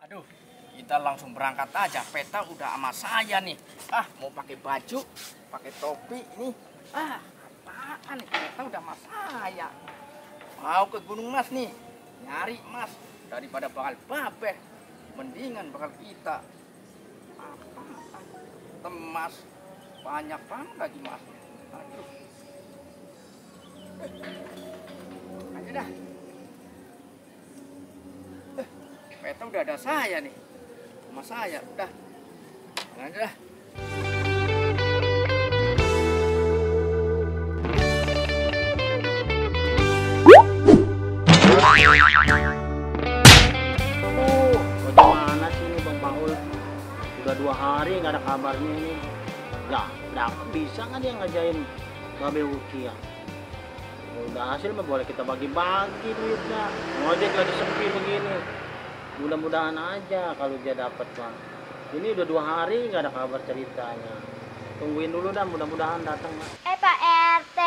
Aduh, kita langsung berangkat aja. Peta udah sama saya nih. Mau pakai baju, pakai topi ini. Apaan nih? Peta udah sama saya. Mau ke Gunung Mas nih, nyari emas daripada bakal babeh. Mendingan bakal kita. Apaan? Emas banyak banget lagi masnya. Aduh. Ayo dah. Peta udah ada saya nih, sama saya udah, aja dah. Bagaimana sih ini Bang Paul? Udah 2 hari nggak ada kabarnya ini. Nggak bisa nggak dia ngajain Babe Uki ya? Udah hasil mah boleh kita bagi-bagi duitnya. Ngojek lagi sepi begini. Mudah-mudahan aja kalau dia dapat Bang. Ini udah 2 hari nggak ada kabar ceritanya. Tungguin dulu dah, mudah-mudahan datang Mas. Pak RT.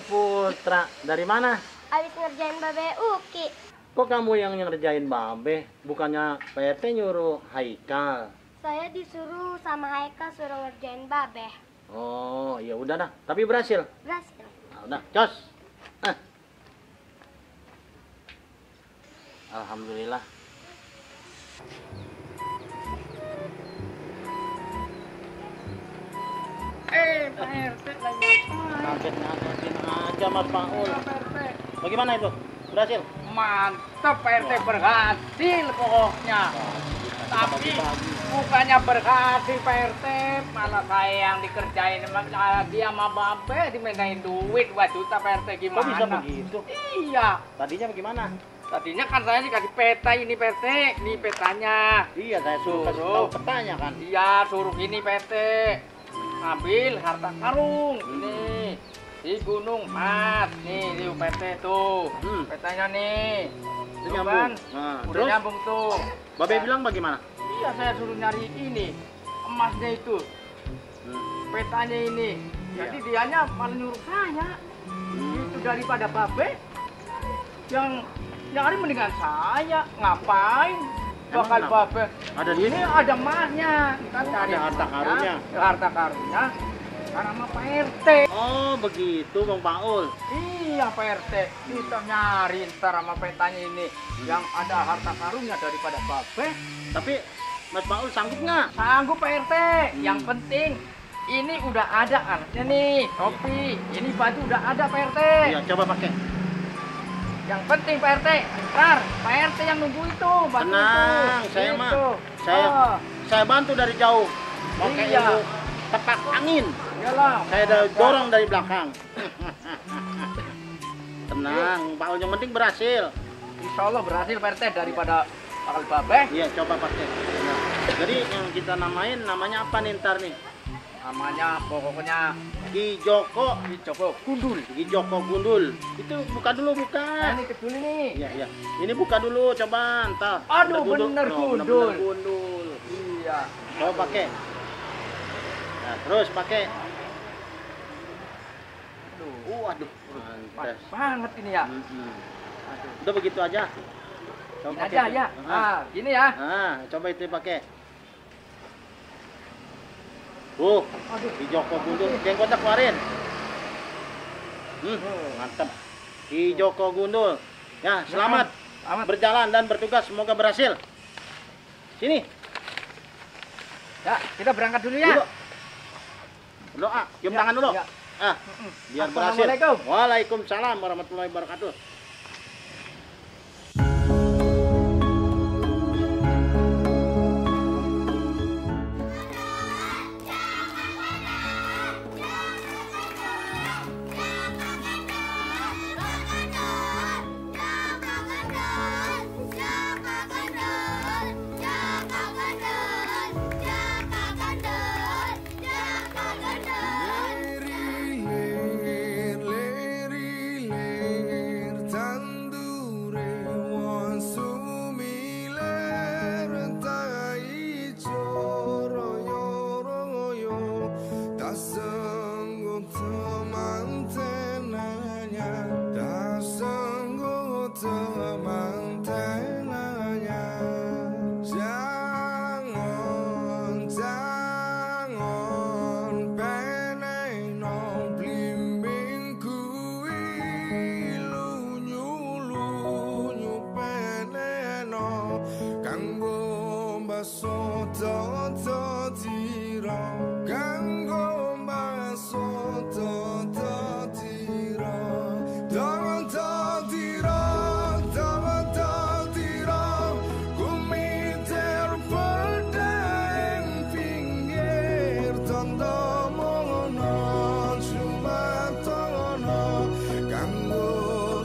Putra, dari mana? Habis ngerjain Babe Uki. Kok kamu yang ngerjain Babe? Bukannya Pak RT nyuruh Haikal? Saya disuruh sama Haikal suruh ngerjain Babe. Oh, ya udah dah. Tapi berhasil. Berhasil. Nah, udah, cos. Alhamdulillah. Pak RT lagi Ngagetin aja Mas Paul. Bagaimana itu? Berhasil? Mantap, Pak RT berhasil pokoknya. Tapi bukannya berhasil Pak RT, malah saya yang dikerjain dia sama Babe dimintain duit 2 juta Pak RT. Gimana? Kok bisa begitu? Iya. Tadinya bagaimana? Tadinya kan saya dikasih peta ini Pak RT, ini petanya. Iya, saya suruh kasih tahu petanya kan. Iya, suruh gini PT. Ambil harta karung ini di Gunung Mas. Nih, di PT tuh. Petanya nih. Itu Tuh nyambung. kan? Nah, Udah terus? nyambung tuh. Babe bilang bagaimana? Iya, saya suruh nyari ini emasnya itu. Petanya ini. Jadi dianya malah nyuruh saya. Itu daripada Babe yang nyari mendingan saya. Ngapain? Bakal kenapa? Babe. Ada di Ini ada emasnya. Kita cari ada harta emasnya. karunnya. Harta karunnya. Karena sama Pak RT. Oh, begitu Bang Paul. Iya Pak RT. Kita nyari ntar sama petanya ini. Yang ada harta karunnya daripada Babe. Tapi Mas Paul sanggup nggak? Sanggup Pak RT. Yang penting ini udah ada alatnya nih. Topi. Ini baju udah ada Pak RT. Iya, coba pakai. Yang penting Pak RT. Ntar Pak RT yang nunggu itu. Baju Tenang, itu. saya Gitu. mah. Saya bantu dari jauh. Pakai Iya. ilmu tepak angin. Iyalah. Saya dorong dari belakang. Tenang, Paul, yang penting berhasil. Insya Allah berhasil Pak RT daripada bakal Babe. Iya, coba pakai. Nah, jadi yang kita namain namanya apa nih ntar nih? Namanya pokoknya Ki Joko. Ki Joko Gundul. Ki Joko Gundul. Itu buka dulu, buka. Ini kecil nih. Iya, iya. Ini buka dulu, coba ntar. Aduh, bener No, gundul. bener gundul. Iya. Coba pakai. Nah, terus pakai. Aduh, Pas mantes. banget ini ya. Aduh. Udah begitu aja. Coba Ini pakai aja tuh. ya. Gini ya. Coba itu pakai. Tuh, Aduh. Ki Joko Gundul. Yang kotak keluarin. Mantap. Ki Joko Gundul. Ya, selamat. Selamat. Berjalan dan bertugas, semoga berhasil. Sini. Ya, kita berangkat dulu ya. Dulu. Berdoa, cium tangan dulu. Ya. Biar berhasil. Assalamualaikum. Waalaikumsalam warahmatullahi wabarakatuh. kanggo baso toto tiro kanggo baso toto tiro toto tiro toto tiro kumiter pedang pinggir tondo mono cuma tono kanggo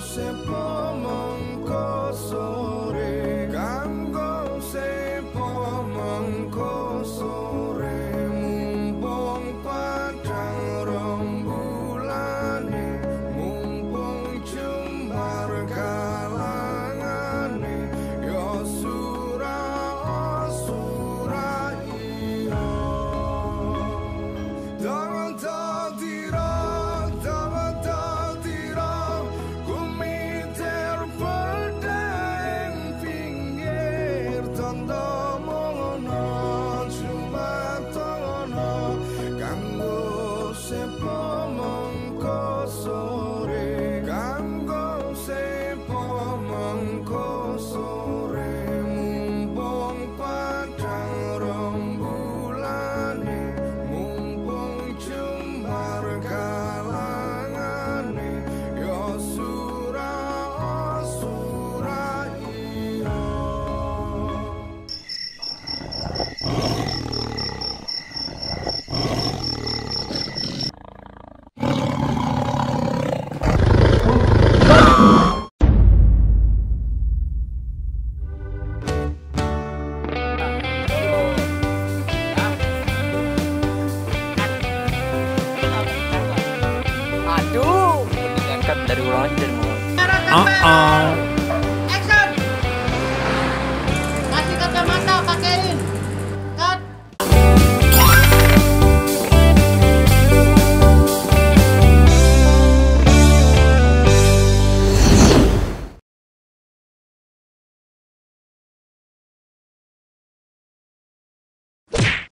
sepo mongko sore kanggo sepo mongko sore mumpung padang rombulane mumpung jembar kalangane yo sura sura ira tangan tira tangan tira kumiter pedang pinggir tondo mono cuma tono kanggo sepo mongko sore kanggo sepo mongko sore mumpung padang rombulane mumpung jembar kalangane yo sura sura ira Aduh, mendingan cut dari ulang aja dari mulai. Uh-oh.